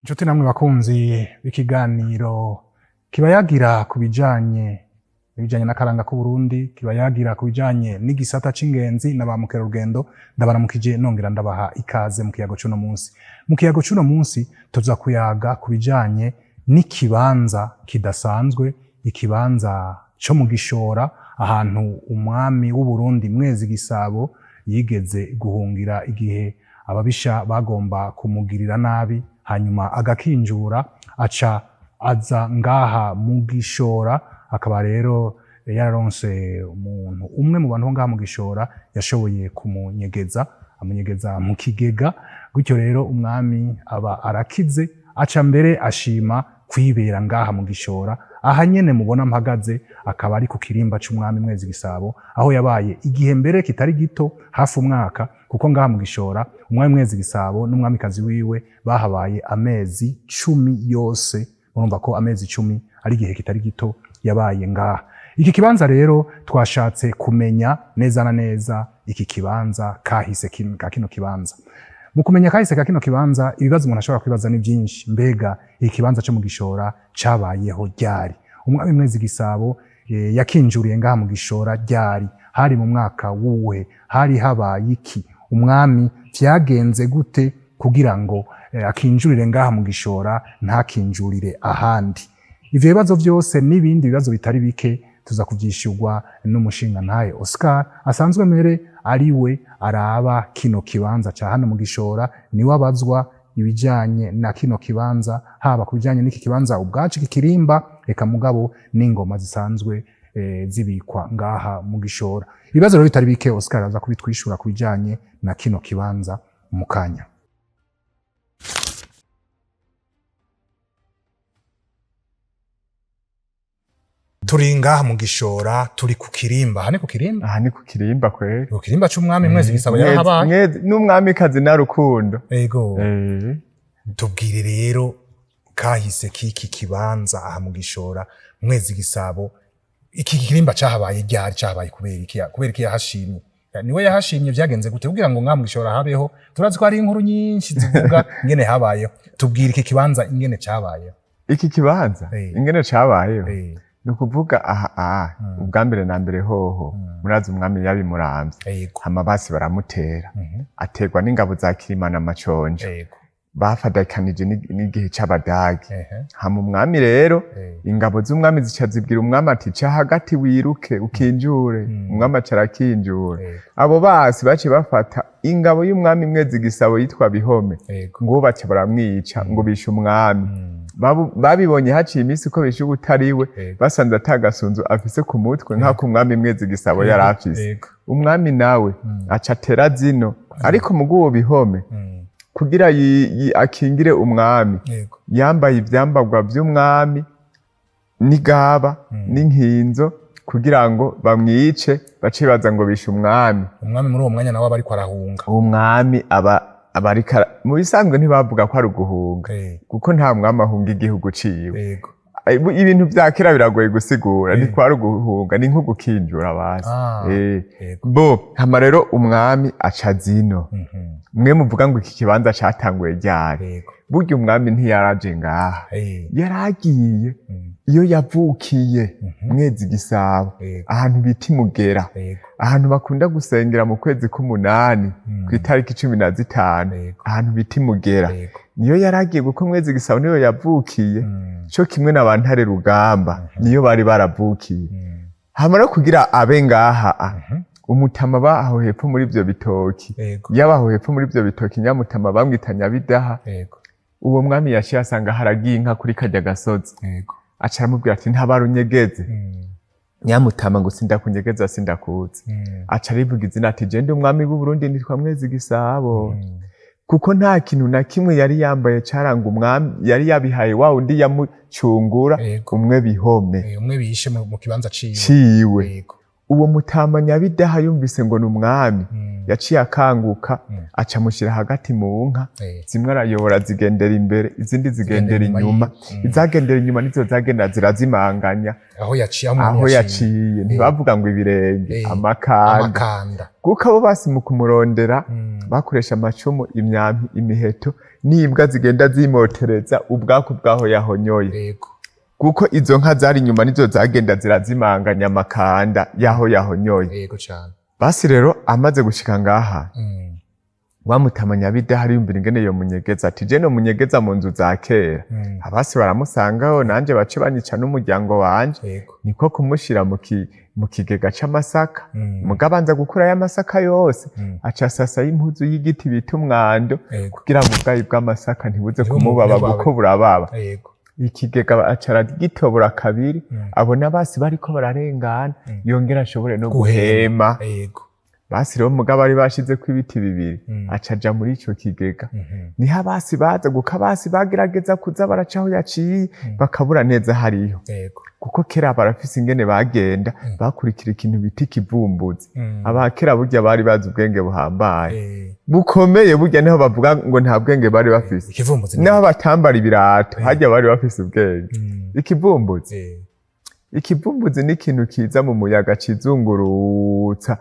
Inshuti namwe bakunzi b'ikiganiro kiba yagira ku bijanye ibijanye n'akaranga k'Uburundi, kiba yagira ku bijanye n'igisata c'ingenzi na ba mukerarugendo, ndabaramukije nongera ndabaha ikaze mu kiyago c'uno munsi. Mu kiyago c'uno munsi tuza kuyaga ku bijanye n'ikibanza kidasanzwe, ikibanza co mu Gishora, ahantu umwami w'Uburundi Mwezi Gisabo yigeze guhungira igihe ababisha bagomba kumugirira nabi, hanyuma agakinjura aca aza ngaha mu Gishora. Akaba rero yararonse umuntu umwe mu bantu bo ngaha mu Gishora yashoboye kumunyegeza, amunyegeza mu kigega. Gutyo rero umwami aba arakize, aca mbere ashima kwibera ngaha mu Gishora, aha nyene mubona mpagaze, akaba ari ku kirimba c'umwami Mwezi Gisabo, aho yabaye igihe mbere kitari gito, hafi umwaka, kuko ngaha mu Gishora umwami Mwezi Gisabo n'umwamikazi wiwe bahabaye amezi 10 yose. Urumva ko amezi 10 ari igihe kitari gito yabaye ngaha. Iki kibanza rero twashatse kumenya neza na neza iki kibanza, kahise ka kino kibanza. Mu kumenya kahise ka kino kibanza, ibibazo umuntu ashobora kwibaza ni byinshi. Mbega iki kibanza cyo mu Gishora cabayeho ryari? Umwami Mwezi Gisabo yakinjuriye ngaha mu Gishora ryari? Hari mu mwaka wuhe? Hari habaye iki? Umwami vyagenze gute kugira ngo akinjurire ngaha mu Gishora, ntakinjurire ahandi? Ivyo bibazo vyose n'ibindi bibazo bitari bike tuza kuvyishurwa n'umushingantahe Oscar, asanzwe mbere ari we araba kino kibanza ca hano mu Gishora. Niwe abazwa ibijanye na kino kibanza, haba ku bijanye n'iki kibanza ubwacu, iki kirimba, eka mugabo n'ingoma zisanzwe zibikwa ngaha mu Gishora. Ibibazo rero bitari bike Oscar aza kubitwishura ku bijanye na kino kibanza mu kanya. Turi ngaha mu Gishora, turi ku kirimba. Aha ni ku kirimba? Aha ni ku kirimba kweri. Ku kirimba c'umwami Mwezi Gisabo yarahabaye. N'umwamikazi na Rukundo. Ego. Tubwire rero kahise k'iki kibanza aha mu Gishora. Mwezi Gisabo, iki kirimba cahabaye ryari? Cahabaye kubera iki? Kubera iki yahashimye? Niwe yahashimye? Vyagenze gute kugira ngo ngaha mu Gishora habeho? Turazi ko hari inkuru nyinshi zivuga ingene habayeho. Tubwire iki kibanza ingene cabayeho. Iki kibanza ingene cabayeho, ni ukuvuga aha ubwa mbere na mbere hoho, murazi umwami yabimuramvye, hama basi baramutera, aterwa n'ingabo za Kirimana Maconjo, bafatikanije n'igihe c'Abadagi. Hama umwami rero, ingabo z'umwami zica zibwira umwami ati: "Ca hagati wiruke ukinjure." Umwami aca arakinjura. Abo basi baciye bafata ingabo y'umwami Mwezi Gisabo yitwa Bihome, ngo baca baramwica, ngo bishe umwami. Babibonye haciye iminsi ko bishe ubutariwe, basanze atagasunzu afise ku mutwe nk'ako umwami Mwezi Gisabo yari afise. Umwami nawe aca atera zino, ariko muguwo Bihome, kugira akingire umwami, yambaye ivyambarwa vy'umwami n'igaba n'inkinzo, kugira ngo bamwice bace baza ngo bishe umwami. Umwami muri uwo mwanya nawe aba ariko arahunga. Umwami aba ariko mu bisanzwe ntibavuga ko ari uguhunga, kuko nta mwami ahunga igihugu ciwe. Ibintu vya kera biragoye gusigura. Ntikwari uguhunga, ni nko gukinjura basi. Bo hama rero umwami aca zino. Mwe muvuga ngo iki kibanza catanguye ryari? Burya umwami ntiyaraje ngaha, yaragiye iyo yavukiye, Mwezi Gisabo, ahantu bita Imugera, ahantu bakunda gusengera mu kwezi k'umunani, ku itariki 15, ahantu bita Imugera. Niyo yaragiye, kuko Mwezi Gisabo niyo yavukiye, co kimwe na ba Ntare Rugamba niyo bari baravukiye. Hama no kugira abe ngaha, umutama ba aho hepfo muri ivyo bitoki, yaba aho hepfo muri ivyo bitoki, nyamutama bamwita Nyabidaha. Uwo mwami yaciye asanga haragiye inka kuri karya gasozi, aca aramubwira ati: "Ntabara unyegeze." Nyamutama ngo: "Sindakunyegeza, sindakuzi." Aca arivuga izina ati: "Je ndi umwami w'Uburundi, nitwa Mwezi Gisabo." Kuko nta kintu na kimwe yari yambaye caranga umwami, yari yabihaye wa wundi yamucungura, umwe Bihome. Umwe bishe mu kibanza ciwe. Ciwe. Uwo mutama Nyabidaha yumvise ngo ni umwami, yaciye akanguka. Aca amushyira hagati mu nka. Zimwe arayobora zigendera imbere, izindi zigendera inyuma inyuma. yiwe. Izagendera inyuma nizo zagenda zirazimanganya aho yaciye, aho aho umwami yaciye. Ntibavuga ngo ibirenge, amakanda. Amakanda. Kuko abo basi mu kumurondera bakoresha amacumu, imyampi, imiheto n'imbwa zigenda zimotereza ubwaku bw'aho yahonyoye. Kuko izo nka zari inyuma nizo zagenda zirazimanganya amakanda y'aho yahonyoye. Yego cyane. Basi rero amaze gushika ngaha, wa mutama Nyabidaha ariyumvira ingene yo munyegeza, ati je no munyegeza mu nzu za kera, abasi baramusangaho, nanje bace banyica n'umuryango wanje. Niko kumushira mu kigega c'amasaka. Mugabo abanza gukurayo amasaka yose, aca asasa y'impuzu y'igiti bita umwando, kugira ngo ubwayi bw'amasaka ntibuze kumubaba, kuko burababa. Ikigega aca aragitobora kabiri, abona basi bariko bararengana, yongera ashobore no Guhema. guhema. Basi rero mugabo bari bashizeko ibiti bibiri, aca aja muri ico kigega. Niho abasi baza, kuko abasi bagerageza kuza baraca aho yaciye, bakabura neza hariho, kuko kera barafise ingene bagenda bakurikira ikintu bita ikivumbuzi. Abakera burya bari bazi ubwenge buhambaye, bukomeye. Burya niho bavuga ngo nta bwenge bari bafise. Ikivumbuzi ni Naho batambara ibirato, harya bari bafise ubwenge. Ikivumbuzi, ikivumbuzi ni ikintu kiza mu muyaga cizungurutsa,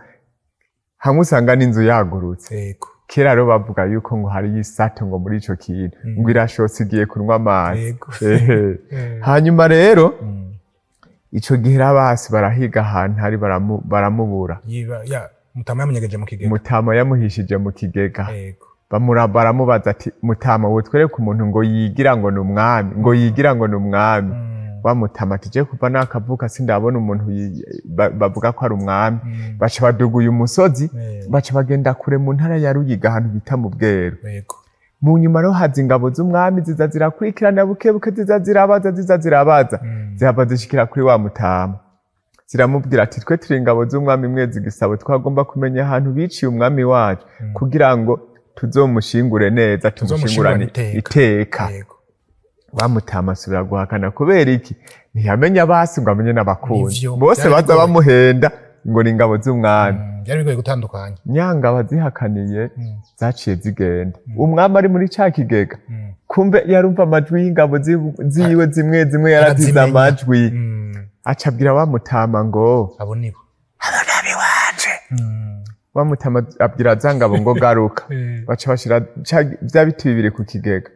hamwe usanga n'inzu yagurutse. Kera rero bavuga yuko ngo hariyo isato ngo muri ico kintu, ngo irashotse igiye kunywa amazi. Ehe. Hanyuma rero ico gihe abasi barahiga ahantu hari, baramubura. Yiba ya mutama yamunyegeje mu kigega. Mutama yamuhishije mu kigega. Baramubaza ati: "Mutama, wotwereka umuntu ngo yigira ngo ni umwami, ngo yigira ngo ni umwami?" Wa mutama ati: "Je kuva nakavuka sindabona umuntu bavuga ko ari umwami." Baca baduguye umusozi, baca bagenda kure mu ntara ya Ruyiga, ahantu bita mu Bweru. Mu nyuma rero haza ingabo z'umwami, ziza zirakurikirana buke buke, ziza zirabaza, ziza zirabaza, zihava zishikira kuri wa mutama, ziramubwira ati: "Twe turi ingabo z'umwami Mwezi Gisabo, twagomba kumenya ahantu biciye umwami wacu kugira ngo tuzomushingure neza, tumushingurane Tuzomushingurane iteka." Iteka. Wa mutama asubira guhakana. Kubera iki? Ntiyamenya basi ngo amenye n'abakunzi Nivyo, bose byari baza bigoye. bamuhenda ngo ni ingabo z'umwami. Byari bigoye gutandukanya. Nyanga abazihakaniye zaciye zigenda, umwami ari muri ca kigega. Kumbe yarumva amajwi y'ingabo ziwe zimwe zimwe, yarazize Arazimenya. amajwi. Aca abwira wa mutama ngo: Abo nibo. "Abanabi wanje." Wa mutama abwira za ngabo ngo: "Garuka." Baca bashira vya biti bibiri ku kigega.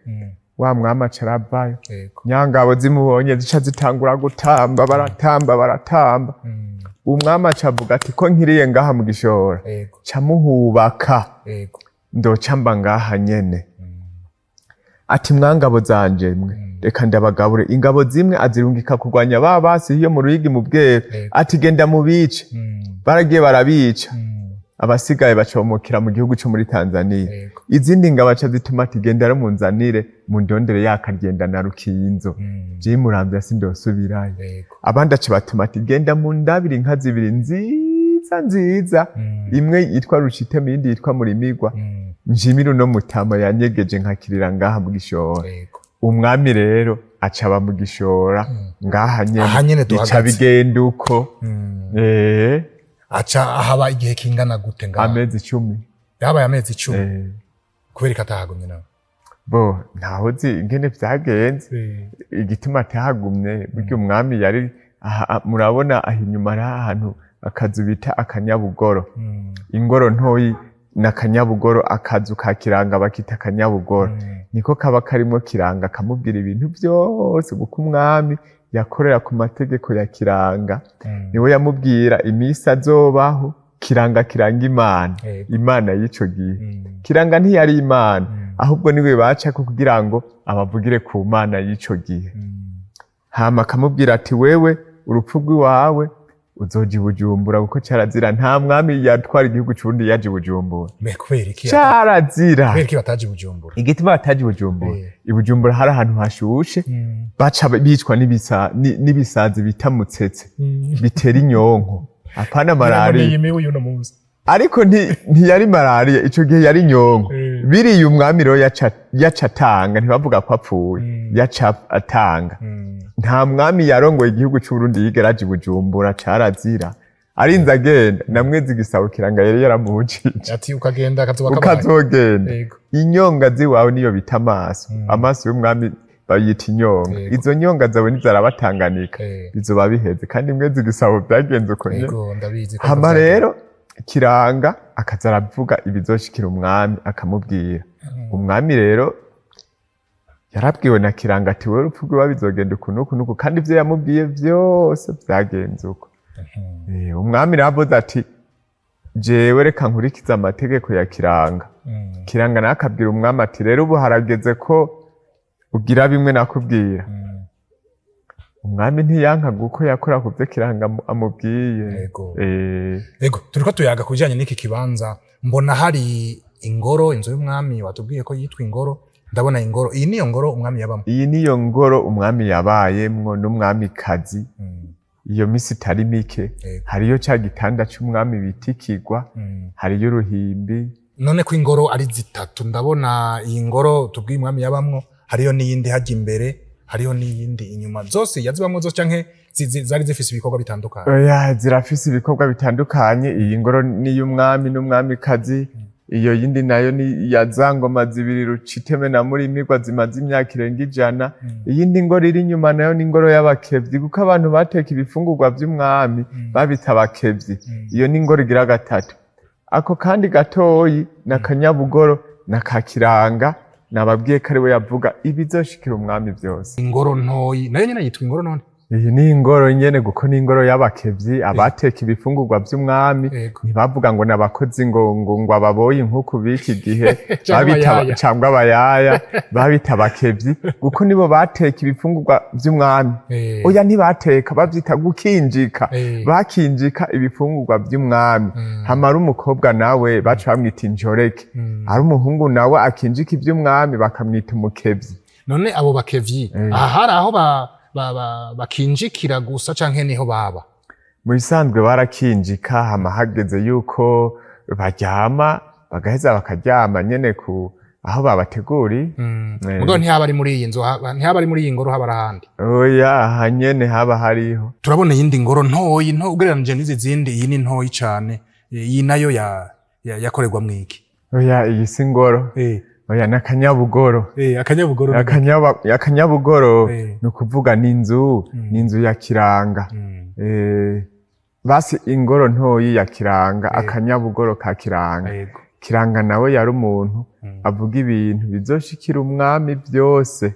Wa mwami aca aravayo. Nyangabo zimubonye zica zitangura gutamba, baratamba, baratamba. Umwami aca avuga ati: "Ko nkiriye ngaha mu Gishora, ca muhubaka, ndoca mba ngaha nyene." Ati: "Mwangabo zanje mwe, reka ndabagabure." Ingabo zimwe azirungika kurwanya ba basi iyo mu Ruyigi mu Bweru. Ati: "Genda mubice." Baragiye barabica. Abasigaye bacomokera mu gihugu co muri Tanzania. Izindi ngabo aca zituma ati: "Genda rero munzanire, mundondere yakaryenda na Rukinzo, jewe Muramvya sindosubirayo." Abandi aca batuma ati: "Genda mundabire inka zibiri nziza nziza, imwe yitwa Rucitema, iyindi yitwa Murimigwa, nshimire uno mutama yanyegeje nkakirira ngaha mu Gishora." Umwami rero aca aba mu Gishora ngaha Aha nyene. nyene Bica duhagaze. bigenda uko. Aca ahaba igihe kingana gute ngaha? Amezi 10. Yabaye amezi 10? Eh. Kubera ko atahagumye nawe? Bo ntaho uzi ingene vyagenze, igituma atahagumye. Burya umwami yari aha, murabona aho inyuma ari ahantu akazu bita akanyabugoro, ingoro ntoyi n'akanyabugoro, akazu ka Kiranga bakita akanyabugoro. Niko kaba karimo Kiranga, akamubwira ibintu byose, kuko umwami yakorera ku mategeko ya Kiranga. Niwe yamubwira iminsi azobaho. Kiranga, kiranga Imana, Imana y'ico gihe. Kiranga ntiyari Imana, ahubwo niwe bacako kugira ngo abavugire ku Mana y'ico gihe. Hama akamubwira ati: "Wewe urupfu rw'iwawe uzoja i Bujumbura," kuko carazira, nta mwami yatwara igihugu c'Uburundi yaje i Bujumbura. Me kubera iki? Carazira. Kubera iki bataje i Bujumbura? Igituma bataje i Bujumbura, i Bujumbura hari ahantu hashushe, baca bicwa n'ibisazi bita mutsetse, bitera inyonko, apana malariya. Iyi mibu y'uno munsi. Ariko ntiyari malariya ico gihe, yari inyonko. Biriya umwami rero yaca atanga, ntibavuga ko apfuye, yaca atanga. Nta mwami yarongoye igihugu c'Uburundi yigera aja i Bujumbura, carazira. Arinze agenda na Mwezi Gisabo, Kiranga yari yaramuhujije. Ati ukagenda akazuba kabaye. Ukazogenda. Inyonga ziwawe niyo bita amaso. Amaso y'umwami bayita inyonga. Izo nyonga zawe nizarabatanganika, bizoba biheze. Kandi Mwezi Gisabo byagenze uko nyene. Yego, ndabizi ko Hama byagenze. rero Kiranga akaza aravuga ibizoshikira umwami, akamubwira. Umwami rero yarabwiwe na Kiranga ati: "Wewe, urupfu rwiwe bizogenda uku n'uku n'uku." Kandi ivyo yamubwiye vyose vyagenze uko. Umwami rero avuze ati: "Jewe reka nkurikize amategeko ya Kiranga." Kiranga nawe akabwira umwami ati: "Rero ubu harageze ko ugira bimwe nakubwira." Umwami ntiyankaga uko yakora ku byo Kiranga amubwiye. Yego, turiko tuyaga ku bijanye n'iki kibanza. Mbona hari ingoro, inzu y'umwami watubwiye ko yitwa ingoro. Ndabona ingoro iyi, niyo ngoro umwami yabamo? Iyi niyo ngoro umwami yabayemwo n'umwamikazi iyo misi itari mike. Hariyo ca gitanda c'umwami bitikigwa. Hariyo uruhimbi. None ko ingoro ari zitatu, ndabona iyi ngoro tubwiye umwami yabamwo, hariyo n'iyindi hajya imbere, hariyo n'iyindi inyuma. Zose yazibamwo zose canke zari zifise ibikorwa bitandukanye? Oya, zirafise ibikorwa bitandukanye. Iyi ngoro ni iy'umwami n'umwamikazi. Iyo yindi nayo ni iya za ngoma zibiri, Ruciteme na Murimirwa, zimaze imyaka irenga 100. Iyindi ngoro iri inyuma nayo ni ingoro y'abakevyi, kuko abantu bateka ibifungurwa vy'umwami babita abakevyi. Iyo ni ingoro igira gatatu. Ako kandi gatoyi ni akanyabugoro, na ka Kiranga nababwiye ko ariwe yavuga ibizoshikira umwami vyose. Ingoro ntoyi nayo nyene yitwa ingoro none? Iyi ni ingoro nyene, kuko ni ingoro y'abakevyi, abateka ibifungurwa vy'umwami. Ntibavuga ngo n'abakozi, ngo ababoyi nk'uku b'iki gihe. Canke babita abayaya. Cangwa abayaya. Babita abakevyi kuko nibo bateka ibifungurwa vy'umwami. Oya, ntibateka, bavyita gukinjika. Bakinjika ibifungurwa vy'umwami. Hamara umukobwa nawe baca bamwita injoreke. Ari umuhungu nawe akinjika ivy'umwami bakamwita umukevyi. None abo bakevyi, aha hari aho bakinjikira gusa canke niho baba? Mu bisanzwe barakinjika, hama hageze yuko baryama bagaheza bakaryama nyene ku aho babateguriye. Mugabo ntihaba ari muri iyi nzu, ntihaba ari muri iyi ngoro, haba ari ahandi? Oya, aha nyene haba hariho. Turabona iyindi ngoro ntoyi nto ugereranije n'izi zindi. Iyi ni ntoyi cane. Iyi nayo yakorerwamwo iki? Oya, iyi si ngoro. Oya, n'akanyabugoro. Akanyabugoro ni Akanyabugoro ni ukuvuga n'inzu, n'inzu ya Kiranga. Basi ingoro ntoyi ya Kiranga, akanyabugoro ka Kiranga. Kiranga nawe yari umuntu avuga ibintu bizoshikira umwami byose.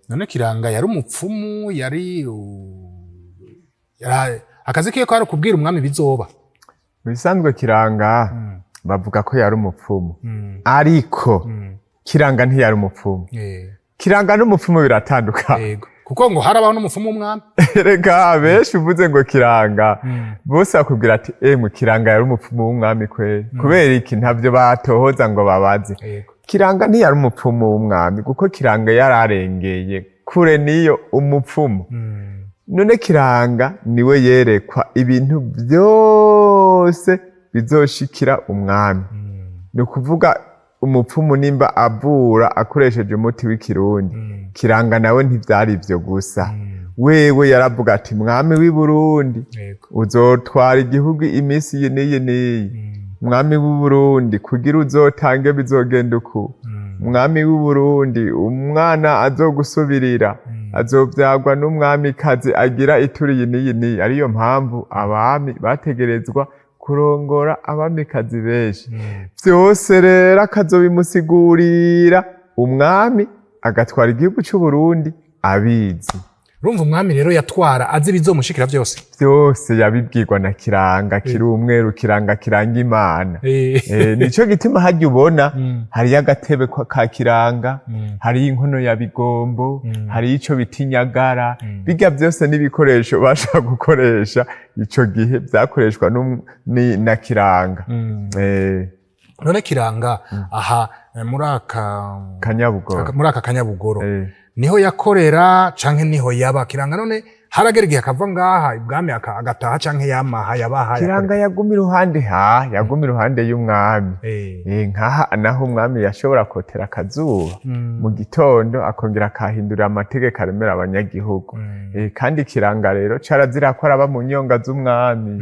None Kiranga yari umupfumu, yari akazi kiwe kari ukubwira umwami bizoba? Mu bisanzwe Kiranga bavuga ko yari umupfumu, ariko Kiranga ntiyari umupfumu. Kiranga n'umupfumu biratandukanye. Yego, kuko ngo harabaho n'umupfumu w'umwami. Reka, benshi uvuze ngo Kiranga, bose bakubwira ati: "Emwe, Kiranga yari umupfumu w'umwami kweri." Kubera iki? Ntavyo batohoza ngo babaze. Kiranga ntiyari umupfumu w'umwami, kuko Kiranga yararengeye kure niyo umupfumu. None Kiranga niwe yerekwa ibintu byose bizoshikira umwami. Ni ukuvuga umupfumu nimba avura akoresheje umuti w'ikirundi, Kiranga nawe ntivyari ivyo gusa. Wewe yaravuga ati: "Mwami w'i Burundi, uzotwara igihugu iminsi iyi n'iyi n'iyi. Mwami w'i Burundi, kugira uzotange bizogenda uku. Mwami w'i Burundi, umwana azogusubirira azovyagwa n'umwamikazi agira ituri iyi n'iyi n'iyi." Ariyo mpamvu abami bategerezwa kurongora abamikazi benshi. Vyose rero akazobimusigurira, umwami agatwara igihugu c'u Burundi abizi. Urumva umwami rero yatwara azi ibizomushikira vyose. Vyose yabibwirwa na Kiranga kiri umweru, Kiranga kiranga Imana. Nico gituma harya ubona hariyo agatebe ka Kiranga, hariyo inkono ya Bigombo, hariyo ico bita inyagara. Birya vyose n'ibikoresho bashobora gukoresha ico gihe, vyakoreshwa na Kiranga. None Kiranga aha, muri aka Kanyabugoro. Muri aka kanyabugoro, niho yakorera canke niho yaba Kiranga none? Haragera igihe akava ngaha ibwami agataha canke yamaha yabaha? Kiranga yaguma iruhande, ha yaguma iruhande y'umwami. Nkaha naho umwami yashobora kotera akazuba mu gitondo, akongera akahindurira amategeko aremera abanyagihugu. Kandi Kiranga rero carazira ko araba mu nyonga z'umwami.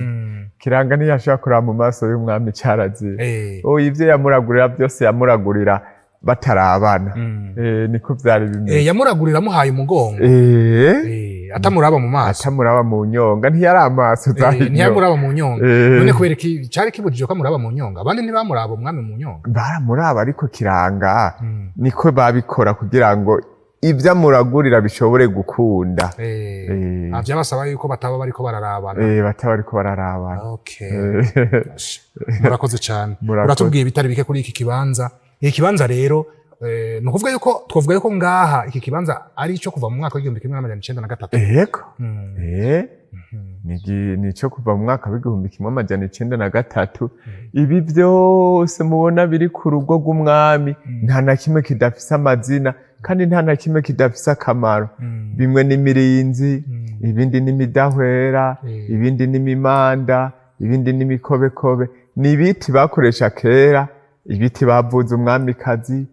Kiranga ntiyashobora kuraba mu maso y'umwami, carazira. Oh, ivyo yamuragurira byose yamuragurira batarabana. Niko vyari bimeze. Yamuragurira amuhaye umugongo? Atamuraba mu maso? Atamuraba mu nyonga, ntiyari amaso, zari inyonga. Ntiyamuraba mu nyonga. None kubera iki cari kibujije ko amuraba mu nyonga? Abandi ntibamuraba umwami mu nyonga? Baramuraba, ariko Kiranga niko babikora kugira ngo ibyo amuragurira bishobore gukunda. Vyabasaba yuko bataba bariko bararabana. Bataba bariko bararabana. Okay. Murakoze cyane. Murakoze. Uratubwiye ibitari bike kuri iki kibanza. Iki kibanza rero, ni ukuvuga yuko twavuga yuko ngaha iki kibanza ari ico kuva mu mwaka w'1903? Yego. Ni ico kuva mu mwaka w'1903. Ibi byose mubona biri ku rugo rw'umwami, nta na kimwe kidafise amazina, kandi nta na kimwe kidafise akamaro. Bimwe n'imirinzi, ibindi n'imidahwera, ibindi n'imimanda, ibindi n'imikobekobe. Ni ibiti bakoresha kera, ibiti bavuza umwamikazi,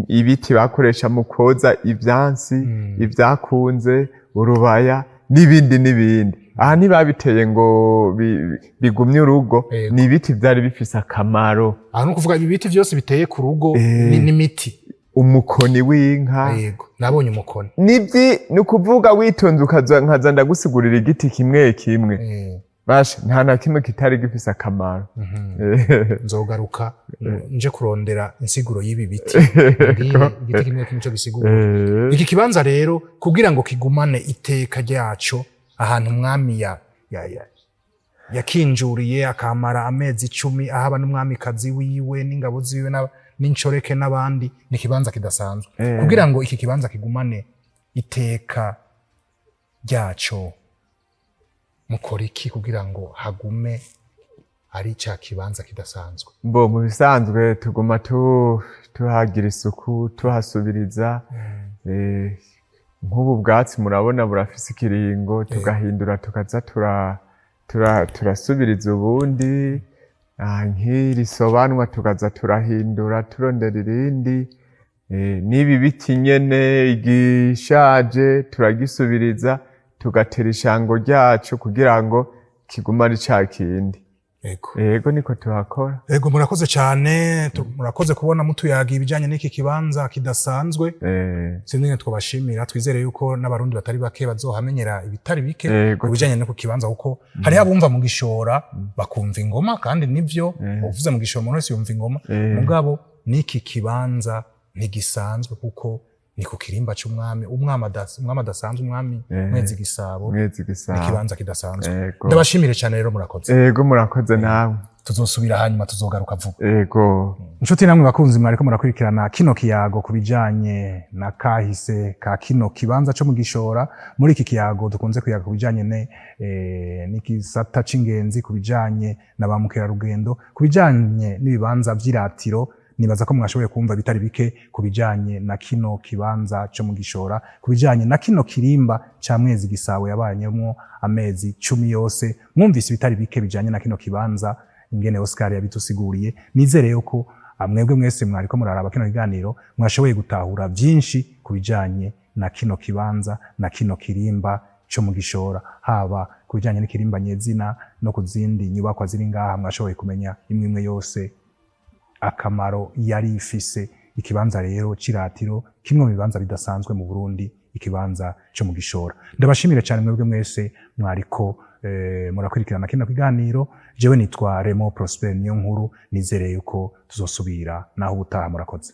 ibiti bakoresha mu koza ibyansi, ibyakunze urubaya, n'ibindi n'ibindi. Aha ntibabiteye ngo bigumye urugo. Ni ibiti byari bifise akamaro. Aha ni ukuvuga ibi biti vyose biteye ku rugo n'imiti. Umukoni w'inka. Yego, nabonye umukoni. Nibyi ni ukuvuga witonze ukaza nkaza ndagusigurira igiti kimwe kimwe. Basha, nta na kimwe kitari gifise akamaro. Nzogaruka nje kurondera insiguro y'ibi biti. Mbwire igiti kimwe kimwe ico gisigura. Iki kibanza rero, kugira ngo kigumane iteka ryaco, ahantu umwami yakinjuriye akamara amezi 10 ahaba n'umwamikazi wiwe n'ingabo ziwe n'inshoreke n'abandi, ni ikibanza kidasanzwe. Kugira ngo iki kibanza kigumane iteka ryaco, mukora iki kugira ngo hagume ari ca kibanza kidasanzwe? Mbo mu bisanzwe tuguma tuhagira isuku, tuhasubiriza. Nk'ubu bwatsi murabona burafise ikiringo, tugahindura, tukaza turasubiriza ubundi. Nk'iri sobanwa tukaza turahindura, turondera irindi. N'ibi biti nyene igishaje turagisubiriza, tugatera ishango ryacu kugira ngo kigume ari ca kindi. Yego, niko tuhakora. Ego, murakoze cyane. Murakoze kubona mutuyaga ibijyanye n'iki kibanza kidasanzwe. Sinzi ingene twabashimira. Twizere yuko n'Abarundi batari bake bazohamenyera ibitari bike ku bijyanye no ku kibanza, kuko hariho abumva mu Gishora bakumva ingoma, kandi nivyo, uvuze mu Gishora umuntu wese yumva ingoma. Mugabo n'iki kibanza ntigisanzwe, kuko ni ku kirimba c'umwami, umwami adasanzwe, umwami Mwezi Gisabo. Mwezi Gisabo. Ikibanza kidasanzwe. Yego. Ndabashimire cyane rero, murakoze. Yego, murakoze nawe. Tuzosubira hanyuma, tuzogaruka vuba. Yego. Inshuti namwe bakunzi mwariko murakurikirana kino kiyago ku bijanye na kahise ka kino kibanza co mu Gishora, muri iki kiyago dukunze kuyaga ku bijanye n'igisata c'ingenzi, ku bijanye na ba mukerarugendo, ku bijanye n'ibibanza vy'iratiro, nibaza ko mwashoboye kumva bitari bike ku bijanye na kino kibanza co mu Gishora, ku bijanye na kino kirimba ca Mwezi Gisabo yabanyemwo amezi 10 yose. Mwumvise ibitari bike bijanye na kino kibanza, ingene Oscar yabitusiguriye. Nizere yuko mwebwe mwese mwariko muraraba kino kiganiro mwashoboye gutahura vyinshi ku bijanye na kino kibanza na kino kirimba co mu Gishora, haba ku bijanye n'ikirimba nyezina no ku zindi nyubakwa ziri ngaha. Mwashoboye kumenya imwe imwe yose akamaro yari ifise. Ikibanza rero c'iratiro, kimwe mu bibanza bidasanzwe mu Burundi, ikibanza co mu Gishora. Ndabashimire cyane mwebwe mwese mwariko murakurikirana kino kiganiro. Jewe nitwa Remo Prosper Niyo Nkuru. Nizere yuko tuzosubira naho ubutaha. Murakoze.